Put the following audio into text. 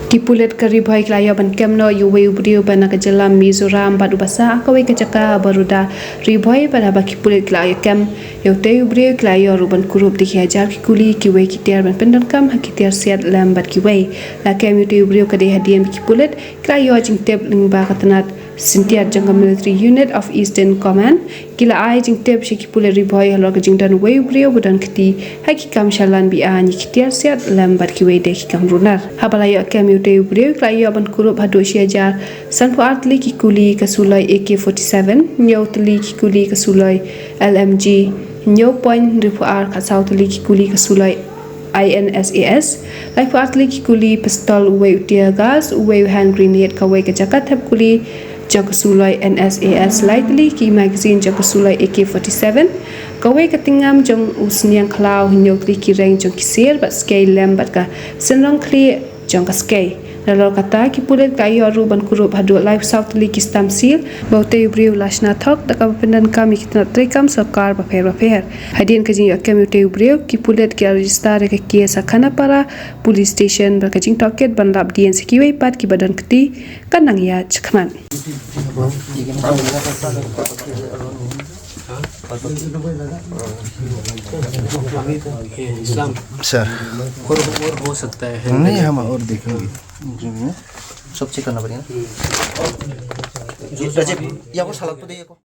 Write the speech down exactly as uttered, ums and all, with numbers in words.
Ki pulit ka Ri Bhoi ki la ïoh ban kem noh ïa uwei u briew ba na ka jylla Mizoram bad uba sah ha kawei ka jaka ha Baroda, Ri Bhoi, bad haba ki pulit ki la ïoh kem ïa utei u briew ki la ïoh ruh ban kurup da ki hajar ki kuli, kiwei ki tiar ban pyndonkam ha ki tiar siat lem bad kiwei. La kem ïa utei u briew ka dei hadien ba ki pulit ki la ïoh jingtip lyngba ka tnat syntiat jong ka Military Unit of Eastern Command. Ki la ai jingtip sha ki pulit Ri Bhoi halor ka jingdon uwei u briew ba don kti ha ki kam shalan be-aiñ ïa ki tiar siat lem bad kiwei de ki kam runar. Haba la ïoh kem ïa utei u briew ki la ïoh ban kurup haduh shi hajar sanphew ar tylli ki kuli ka suloi A K forty-seven, hynñiew tylli ki kuli ka suloi L M G, hynñiew point hynriewphew ar khatsaw tylli ki kuli ka suloi I N S A S, laiphew ar tylli ki kuli pistol, uwei u tear gas, uwei u hand grenade, kawei ka jaka thep kuli jong ka suloi N S A S, lai tylli ki magazine jong ka suloi A K forty-seven, kawei ka tyngam jong u sniang khlaw, hynñiew tylli ki reng jong ki sier bad skei lem bad ka synrong khlieh jong ka skei. Nalor kata, ki pulit ki la ïoh ruh ban kurup haduh laiphew saw tylli ki stamp seal ba utei u briew u la shna thok da kaba pyndonkam ïa ki tnat treikam sorkar bapher bapher. Hadien ka jingïoh kem ïa utei u briew, ki pulit ki la register ïa ka case ha Khanapara Police Station bad ka jingtohkit ban lap dien sha kiwei pat kiba don kti kan nang ïaid shakhmat. इस्लाम सर। और और हो सकता है। नहीं, हम और देखेंगे। सब चेक करना पड़ेगा। जो अजय, या वो सलाद तो दे, या को।